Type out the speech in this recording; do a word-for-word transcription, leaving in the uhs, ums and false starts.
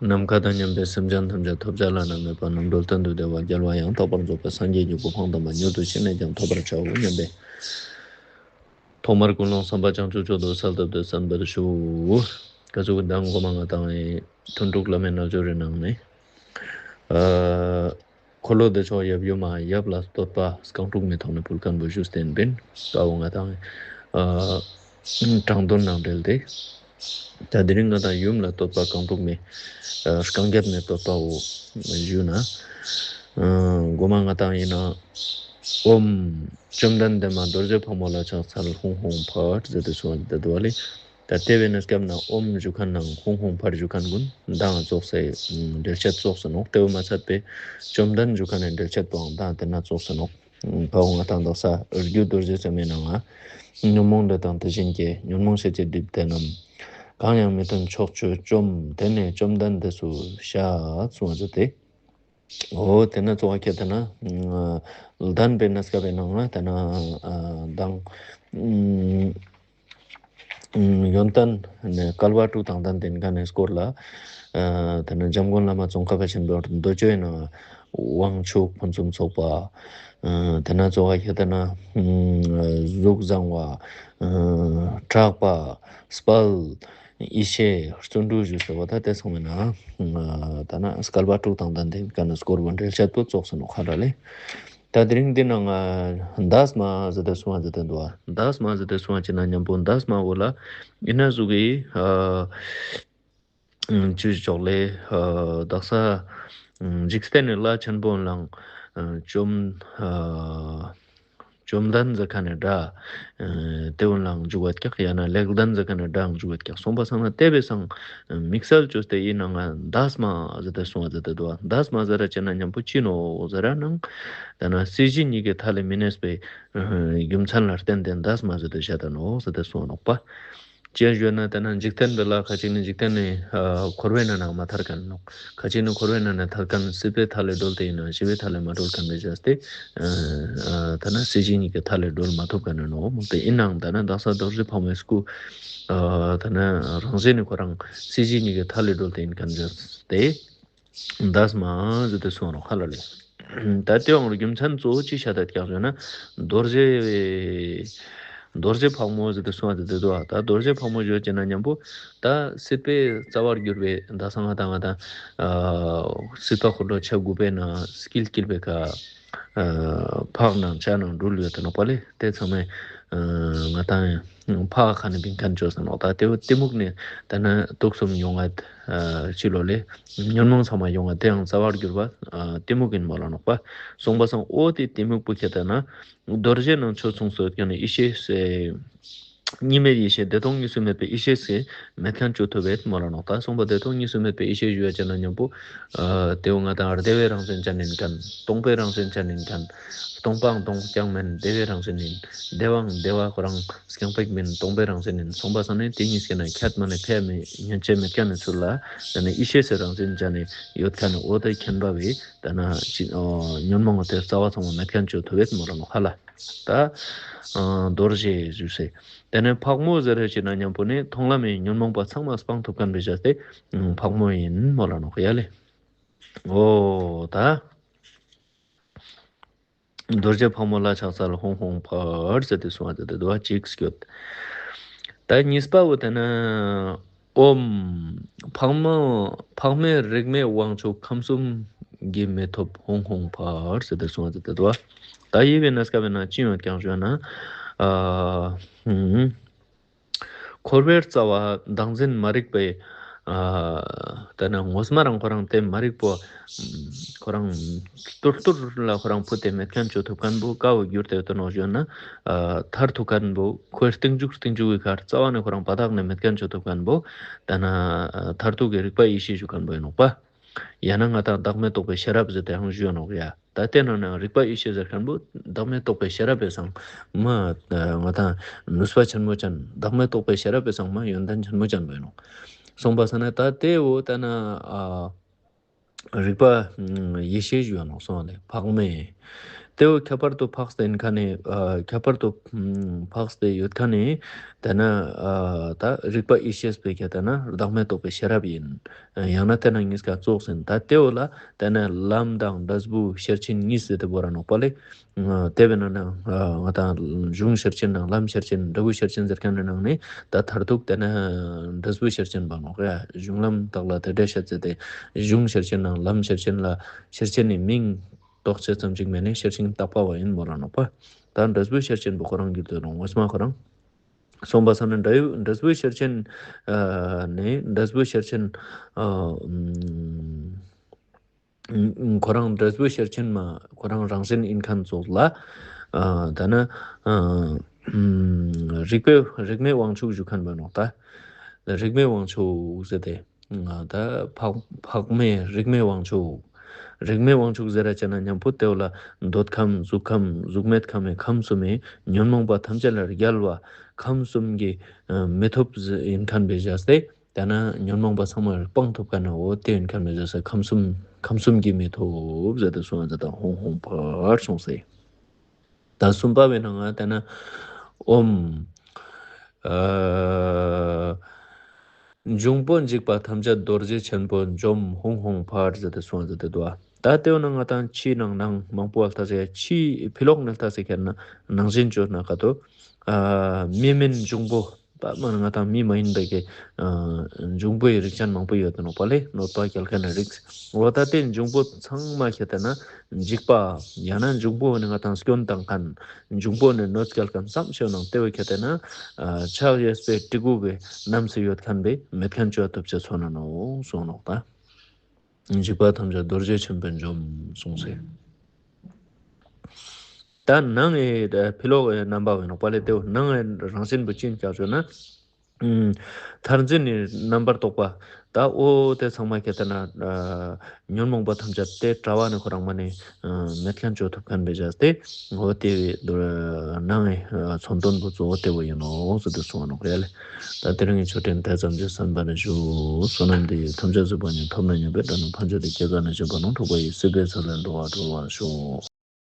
ནམ་མཁའ་དང་མཉམ་པའི་སེམས་ཅན་ཐམས་ཅད་ཐོབ་བྱ་བླ་ན་མེད་པ་རྣམ་གྲོལ་གཏན་དུ་བདེ་བ་རྒྱལ་བ་ཡང་དག་པར་རྫོགས་པའི་སངས་རྒྱས་ཀྱི་གོ་འཕང་དམ་པ་མྱུར་དུ་ཅི་ནས་ཀྱང་ཐོབ་པར་བྱའོ་སྙམ་པའི། ཐོག་མར་ཀུན་སློང་བསམ་པ་བྱང་ཆུབ་མཆོག་ཏུ་གསལ་བཏབ་སྟེ་གསན་པར་ཞུ། ཀ་ཟུག་གི་མདང་གོ་མ་ང་དང་ཐུན་དྲུག་བླ་མའི་རྣལ་འབྱོར་རི་ནང་ནས། ཨ། འཁོར་ལོ་བདེ་མཆོག་ཡབ་ཡུམ་མ་ཡབ་ལ་བསྟོད་པ་རྐང་དྲུག་མའི་ཐོག་ནས་ཕུལ་མཁན་པོ་ཞུས་བསྟན་པིན། ཀ་བོ་ང་དང་། ཨ། དྲང་དོན་ནང་འབྲེལ་ཏེ། ད་དེ་རིང་ང་དང་ཡུམ་ལ་བསྟོད་པ་རྐང་དྲུག་མའི། ཨ། རྐང་བརྒྱད་མའི་བསྟོད་པའོ་ཞུས་ན། ཨ། གོ་མ་ང་དང་ཡིན་ན། ཨོཾ། བཅོམ་ལྡན་འདས་མ་རྡོ་རྗེ་ཕག་མོ་ལ་ཕྱག་འཚལ་ཧཱུྃ་ཧཱུྃ་ཕཊ་ཟེར་ཏེ་གསུངས་པ་འདུག་ལེ། ད་ལྟེ་བའི་གནས་སྐབས་ན་ཨོཾ་ཞུ་མཁན་ནང་ཧཱུྃ་ཧཱུྃ་ཕཊ་ཞུ་མཁན་ཀུན་མདང་ཙོགས་སེ་འགྲེལ་བཤད་ཙོགས་སུ་ནོག་ལྟེ་བ་མ་ཚད་པའི་བཅོམ་ལྡན་ཞུ་མཁན་ནས་འགྲེལ་བཤད་པོའང་མདང་དེ་ན་ཙོགས་སུ་ནོག་ཕ་བོང་ང་དང་དག་ས་རྒྱུ་རྡོ་རྗེ་ཚད་མའི་ནང་ང་། ཉོན་མོངས་འདྲེ་དང་དེ་བཞིན་སྐྱེས། ཉོན་མོངས་ཤེས་བྱའི་སྒྲིབ་དེ་རྣམས། གང་ཡང་མི་མཐུན་ཕྱོགས་ཆོས་བཅོམ། དེ་ནས་བཅོམ་ལྡན་འདས་སུ་བཤད་གསུངས་པ་ཟེར་ཏེ། འོ་དེ་ན་གཙོ་བོ་ཁྱེད་དེ་ན། ལྡན་པའི་གནས་སྐབས་པའི་ནང་ལ་དེ་ན་དང་། ཡོན་ཏན་ནས་བསྐལ་པ་དྲུག་དང་ལྡན་དེ་ག་ནས་སྐོར་ལ། དེ་ན་འཇམ་མགོན་བླ་མ་ཙོང་ཁ་པ་ཆེན་པོ་མདོ་ཆོས་ནང་དབང་ཕྱུག་ཕུན་སུམ་ཚོགས་པ། དེ་ན་གཙོ་བོ་ཁྱེད་དེ་ན་གཟུགས་བཟང་བ། གྲགས་པ། དཔལ། ཡེ་ཤེས་བརྩོན་འགྲུས་ཞུ་ཟེར་བ་ད་དེ་ཚང་མ་ན། ད་ན་བསྐལ་པ་དྲུག་དང་ལྡན་དེ་ག་ན་སྐོར་བ་འགྲེལ་བཤད་པོ་ཙོགས་སུ་ནོག་ཧ་ར་ལེ། ད་དེ་རིང་འདི་ནང་འདས་མ་ཟེར་ཏེ་གསུང་བ་ཟེར་ཏེ་འདུག་བ། འདས་མ་ཟེར་ཏེ་གསུང་བ་ཅི་ན་མཉམ་པོ་འདས་མ་འོ་ལ་ཡིན་ན་ཟུག་གི། ཅུ་ཅོག་ལེ། དག་ས། འཇིག་རྟེན་ནི་བླ་ཆེན་པོ་ལང་། བཅོམ། བཅོམ་ལྡན་ཟེར་མཁན་ནི་སྒྲ། དེ་འོན་ལའང་འཇུག་པ་ཀྱག་ཡང་ན་ལེགས་ལྡན་ཟེར་མཁན་ནི་སྒྲའང་འཇུག་པ་ཀྱག་གསུངས་པ་སང་ན་དེ་བས་སང་། དམིགས་བསལ་བཅོས་ཏེ་ཡིན་ནའང་འདས་མ་ཟེར་ཏེ་གསུང་བ་ཟེར་ཏེ་འདུག་བ། འདས་མ་ཟེར་ར་ཅེ་ན་མཉམ་པོ་ཅི་ནོ་ཟེར་ར་ནང་། ད་ན་སྲིད་ཞི་གཉིས་ཀའི་མཐའ་ལས་མི་གནས་པའི་རྒྱུ་མཚན་ལ་བརྟེན་ཏེ་འདས་མ་ཟེར་ཏེ་བཤད་ད་ནོ་ཟེར་ཏེ་གསུངས་ནོག་པ། ཅི་ཡང་ཞུས་ན་ད་ན་འཇིག་རྟེན་པའི་ལ་ཁ་ཅིག་ནི་འཇིག་རྟེན་ནི་འཁོར་བའི་ནང་ན་མ་ཐར་མཁན་ནོག་ཁ་ཅིག་ནི་འཁོར་བའི་ནང་ན་ཐར་མཁན་སྲིད་པའི་མཐའ་ལས་གྲོལ་ཏེ་ཡིན་ན་ཞི་བའི་མཐའ་ལས་མ་གྲོལ་མཁན་མི་བྱས་ཏེ། ད་ན་སྲིད་ཞི་གཉིས་ཀའི་མཐའ་ལས་གྲོལ་མ་ཐུབ་མཁན་ནོ་མོ་དེ་ཡིན་ནའང་ད་ན་དག་ས་རྡོ་རྗེ་ཕག་མོའི་སྐུ། ད་ན་རང་བཞིན་ནི་ཁོ་རང་སྲིད་ཞི་གཉིས་ཀའི་མཐའ་ལས་གྲོལ་ཏེ་ཡིན་མཁན་བྱས་ཏེ། འདས་མ་ཟེར་ཏེ་གསུངས་རོགས་ཧ་ལ་ལེ། ད་དེའང་རྒྱུ་མཚན་གཙོ་བོ་ཅི་བཤད་ད་ཀྱག་ཟེར་ན། རྡོ་རྗེ། རྡོ་རྗེ་ཕག་མོ་ཟེར་ཏེ་གསུངས་ཟེར་ཏེ་འདུག་ད་རྡོ་རྗེ་ཕག་མོ་བརྗོད་ཅེ་ན་མཉམ་པོ། ད་སྲིད་པའི་རྩ་བར་གྱུར་པའི་ད་སང་ང་དང་ང་དང་། སྲིད་པ་འཁོར་ལོ་ཆ་དགུ་པའི་ནང་དཀྱིལ་དཀྱིལ་པའི་ཁ། ཕག་ནང་བྱ་ནང་འགྲུལ་ཡོད་དེ་ནོག་པ་ལེ་དེ་ཚང་མས། ང་དང་ཕག་ཁ་ནས་བིང་མཁན་བཅོས་ས་ནོག་ད་དེ་བོ་གཏི་མུག་ནས་ད་ན་དུག་གསུམ་མྱོང་ང་། ཅི་ལོ་ལེ། ཉོན་མོངས་ཚང་མ་ཡོང་བ་དེའང་རྩ་བར་གྱུར་པ། གཏི་མུག་ཡིན་མོ་ལ་ནོག་པ། གསུངས་པ་སང་ཨོ་དེ་གཏི་མུག་པོ་ཁྱེད་ད་ན། རྡོ་རྗེ་ནང་ཆོས་མཚུངས་སོ་ཀྱང་ནི་ཡེ་ཤེས་སེ། གཉིས་མེད་ཡེ་ཤེས་བདེ་སྟོང་གཉིས་སུ་མེད་པའི་ཡེ་ཤེས་སེ། མེད་མཁན་བཅོ་ཐུབ་པས་མོ་ལ་ནོག་ད་གསུངས་པ་བདེ་སྟོང་གཉིས་སུ་མེད་པའི་ཡེ་ཤེས་ཞུ་བ་ཅན་ན་མཉམ་པོ། དེ་བོ་ང་དང་བདེ་བའི་རང་བཞིན་ཅན་ཡིན་མཁན། སྟོང་པའི་རང་བཞིན་ཅན་ཡིན་མཁན། སྟོང་པའང་སྟོང་རྐྱང་མིན་བདེ་བའི་རང་བཞིན་ཡིན། བདེ་བའང་བདེ་བ་ཁོ་རང་རྐྱང་པ་ཞིག་མིན་སྟོང་པའི་རང་བཞིན་ཡིན་གསུངས་པ་སང་ནས་དེ་གཉིས་ཀྱི་ནང་ཁྱད་མ་ནས་ཕལ་མི་ཉན་ཆེ་མེད་མཁན་ནི་ཚུལ་ལ་དེ་ནས་ཡེ་ཤེས་སི་རང་བཞིན་ཅན་ནི་ཡོད་མཁན་ནི་འོ་དེ་མཁྱེན་པ་བས་དེ་ན་ཅི་ཉོན་མོངས་དེ་རྩ་བ་ཚང་མ་མེད་མཁན་བཅོ་ཐུབ་པས་མོ་ལ་ནོག་ཧ་ལ། ད་རྡོ་རྗེ་ཞུས་སེ། དེ་ནས་ཕག་མོ་ཟེར་རེ་ཅི་ན་མཉམ་པོ་ནི་མཐོང་ལམ་མི་ཉོན་མོངས་པ་ཚང་མ་སྤང་ཐུབ་མཁན་བས་བྱས་ཏེ་ཕག་མོ་ཡིན་མོ་ལ་ནོག་ཡ་ལེ། འོ་ད། རྡོ་རྗེ་ཕག་མོ་ལ་ཕྱག་འཚལ་ཧཱུྃ་ཧཱུྃ་ཕཊ་ཟེར་ཏེ་གསུངས་པ་དེ་དེ་དུ་བ་གཅིག་སྐྱོད། ད་གཉིས་པ་བོ་དེ་ན། ཨོཾ། ཕག་མོ། ཕག་མོའི་རིག་མའི་དབང་ཕྱུག་ཁམས་གསུམ་གྱི་མི་ཐོབ་ཧཱུྃ་ཧཱུྃ་ཕཊ་ཟེར་ཏེ་གསུངས་པ་དེ་དེ་དུ་བ། ད་ཡི་བའི་གནས་སྐབས་ན་ཅི་ཡོད་ཀྱང་ཞུ་ན། ཨ། ཧཱུྃ། འཁོར་བའི་རྩ་བ་བདག་འཛིན་མ་རིག་པའི། ཨ། ད་ནི་ངོ་མ་རང་ཁོ་རང་དེ་མ་རིག་པོ། ཁོ་རང་ཏུར་ཏུར་ལ་ཁོ་རང་ཕུ་དེ་མེད་མཁན་བཅོ་ཐུབ་མཁན་པོ་ཀ་བོ་གྱུར་ཏེ་ཡོད་དོ་ནོ་ཞུ་ན། ཨ། མཐར་ཐུག་མཁན་པོ་ཁོའི་རྟིང་མཇུག་རྟིང་མཇུག་གི་ཁར་རྩ་བ་ནས་ཁོ་རང་བ་དག་ནས་མེད་མཁན་བཅོ་ཐུབ་མཁན་པོ། ད་ན། མཐར་ཐུག་གི་རིག་པ་ཡེ་ཤེས་ཞུ་མཁན་པོ་ཡིན་ནོག་པ། ཡང་ན་ང་དང་བདག་མེད་རྟོགས་པའི་ཤེས་རབ་ཟེར་ཏེ་ཡང་ཞུ་ཡ་ནོག་ཡ། ད་དེ་ནང་ནས་རིག་པ་ཡེ་ཤེས་ཟེར་མཁན་པོ་བདག་མེད་རྟོགས་པའི་ཤེས་རབ་པའི་སང་མ་ང་དང་ནུས་པ་ཆེན་མོ་ཅན་བདག་མེད་རྟོགས་པའི་ཤེས་རབ་པའི་སང་མ་ཡོན་ཏན་ཆེན་མོ་ཅན་པོ་ཡིན་ནོག་གསུངས་པ་ས་ན་ད་དེ་འོ་ད་ན་ཨ་རིག་པ་ཡེ་ཤེས་ཞུ་ཡ་ནོག་གསུངས་ལེ་ཕག་མོ། དེ་བོ་ཁྱད་པར་དུ་འཕགས་ཏེ་ཡིན་ཁ་ནས་ཨ་ཁྱད་པར་དུ་ཨམ་འཕགས་ཏེ་ཡོད་ཁ་ནས། དེ་ན་ཨ་ད་རིག་པ་ཡེ་ཤེས་པའི་ཁྱད་དེ་ན་བདག་མེད་རྟོགས་པའི་ཤེས་རབ་ཡིན། ཡང་ན་དེ་ན་གཉིས་ཀ་ཙོགས་ཡིན། ད་དེ་བོ་ལ་དེ་ན་ལམ་དང་འབྲས་བུ་ཤེར་ཕྱིན་གཉིས་ཟེར་དེ་བོ་ར་ནོག་པ་ལེ། ཨ་དེ་བས་ན་ན་ཨ་ང་དང་གཞུང་ཤེར་ཕྱིན་ནང་ལམ་ཤེར་ཕྱིན་འབྲས་བུ་ཤེར་ཕྱིན་ཟེར་མཁན་ནི་ནང་ནས་ད་མཐར་ཐུག་དེ་ན་འབྲས་བུ་ཤེར་ཕྱིན་པ་ནོག་ཡ། གཞུང་ལམ་དག་ལ་དེ་འདྲ་བཤད་ཚེ་དེ་གཞུང་ཤེར་ཕྱིན་ནང་ལམ་ཤེར་ཕྱིན་ལ་ཤེར་ཕྱིན་ནི་མིང་རྟོགས་བྱེད་ཙམ་ཅིག་མེད་ནས་ཤེར་ཕྱིན་བཏགས་པ་བ་ཡིན་མོ་ར་ནོག་པ། ད་འབྲས་བུ་ཤེར་ཕྱིན་པོ་ཁོ་རང་གི་དོན་ལ་ངོ་མ་ཁོ་རང་། སོང་པ་ས་ན་འབྲས་བུ་འབྲས་བུ་ཤེར་ཕྱིན་ཨ་ནི་འབྲས་བུ་ཤེར་ཕྱིན་ཨ་ཨམ་ཁོ་རང་འབྲས་བུ་ཤེར་ཕྱིན་མ་ཁོ་རང་རང་བཞིན་ཡིན་མཁན་ཙོགས་ལ་ཨ་ད་ན་ཨ་ཨམ་རིག་པའི་རིག་མའི་དབང་ཕྱུག་ཞུ་མཁན་པ་ནོག་ད། རིག་མའི་དབང་ཕྱུག་ཟེར་ཏེ། ང་ད་འཕགས་འཕགས་མའི་རིག་མའི་དབང་ཕྱུག་རིག་མའི་དབང་ཕྱུག་ཟེར་ར་བྱས་ན་མཉམ་པོ་དེ་བོ་ལ་འདོད་ཁམས་གཟུགས་ཁམས་གཟུགས་མེད་ཁམས་མེད་ཁམས་གསུམ་མེད་ཉོན་མོངས་པ་ཐམས་ཅད་ལ་རྒྱལ་བ་ཁམས་གསུམ་གྱི་ཨ་མི་ཐོབ་ཟེར་ཡིན་མཁན་པའི་བཞག་སྟེ། དེ་ན་ཉོན་མོངས་པ་ཚང་མ་སྤང་ཐུབ་མཁན་ནི་འོ་དེ་ཡིན་མཁན་པའི་བཞག་ས་ཁམས་གསུམ་ཁམས་གསུམ་གྱི་མི་ཐོབ་ཟེར་ཏེ་གསུངས་ཟེར་ད་ཧོང་ཧོང་ཕར་སོང་སེ། ད་གསུམ་པ་བས་ན་ང་དེ་ན་ཨོམ། ཨ། འབྱུང་པོ་འཇིག་པ་ཐམས་ཅད་རྡོ་རྗེ་ཆེན་པོ་འཇོམས་ཧོང་ཧོང་ཕར་ཟེར་ཏེ་གསུངས་ཟེར་ཏེ་འདུག་ད་དེ་བོ་ན་ང་དང་ཕྱིའི་ནང་ནང་མང་པོ་ཨ་ལྟ་ཟེར་ཕྱིའི་ཕི་ལོག་ནས་ལྟ་ཟེར་ཁྱེར་ན་ནང་བཞིན་བཅོས་ན་ག་དོ། ཨ། མི་མིན་འབྱུང་པོ། པ་མ་ང་དང་མི་མ་ཡིན་པའི་གི་ཨ་འབྱུང་པོའི་རིགས་ཅན་མང་པོ་ཡོད་དེ་ནོག་པ་ལེ། གནོད་པ་སྐྱེལ་མཁན་རིགས། འོ་ད་དེ་འབྱུང་པོ་ཚང་མ་ཁྱེར་ཏེ་ན་འཇིགས་པ། ཡང་ན་འབྱུང་པོ་ནི་ང་དང་སྐྱོན་བཏང་མཁན། འབྱུང་པོ་ནི་གནོད་སྐྱེལ་མཁན་ཙམ་ཞིག་ནང་དེ་བས་ཁྱེར་ཏེ་ན་ཨ་ཕྱག་གཡས་པའི་གྲི་གུག་གི་རྣམས་སུ་ཡོད་མཁན་པས་མེད་མཁན་བཅོས་ཐུབ་ཅེས་མཚོན་ན་ནོག་གསུངས་ནོག་ད། འཇིགས་པ་ཐམས་ཅད་རྡོ་རྗེ་ཆེན་པོས་འཇོམས་གསུངས་སེ། ད་ནང་ཨེ་ཕི་ལོག་ཨེ་རྣམ་པ་བས་ནོག་པ་ལེ། དེ་བོ་ནང་ཨེ་རང་བཞིན་པོ་ཅི་ཡིན་ཀྱང་བརྗོད་ན། ཨུམ། མཐར་འཛིན་ནི་རྣམ་པར་རྟོག་པ། ད་ཨོ་དེ་ཚང་མ་ཁྱེར་ཏེ་ན་ཨ་ཉོན་མོངས་པ་ཐམས་ཅད་དེ་དྲ་བ་ནི་ཁོ་རང་མ་ནི་ཨ་མེད་མཁན་བཅོས་ཐུབ་མཁན་པའི་བྱས་ཏེ། ཨོ་དེ་བས་ནང་ཨེ་མཚོན་དོན་པོ་གཙོ་བོ་དེ་བོ་ཡིན་ནོག་ཟེར་ཏེ་གསུངས་ནོག་ཡ་ལེ། ད་དེ་རིང་གི་ཆོས་འབྲེལ་དེ་ཙམ་གྱིས་གསན་པ་ནི་ཞུ། བསོད་ནམས་འདི་ཡིས་ཐམས་ཅད་གཟིགས་པ་ཉིད། ཐོབ་ནས་ཉེས་པའི་དགྲ་རྣམས་ཕམ་བྱས་ཏེ། སྐྱེ་རྒ་ན་འཆིའི་རྦ་ཀློང་འཁྲུགས་པ་ཡི། སྲིད་པའི་མཚོ་ལས་འགྲོ་བ་སྒྲོལ་བར་ཤོག།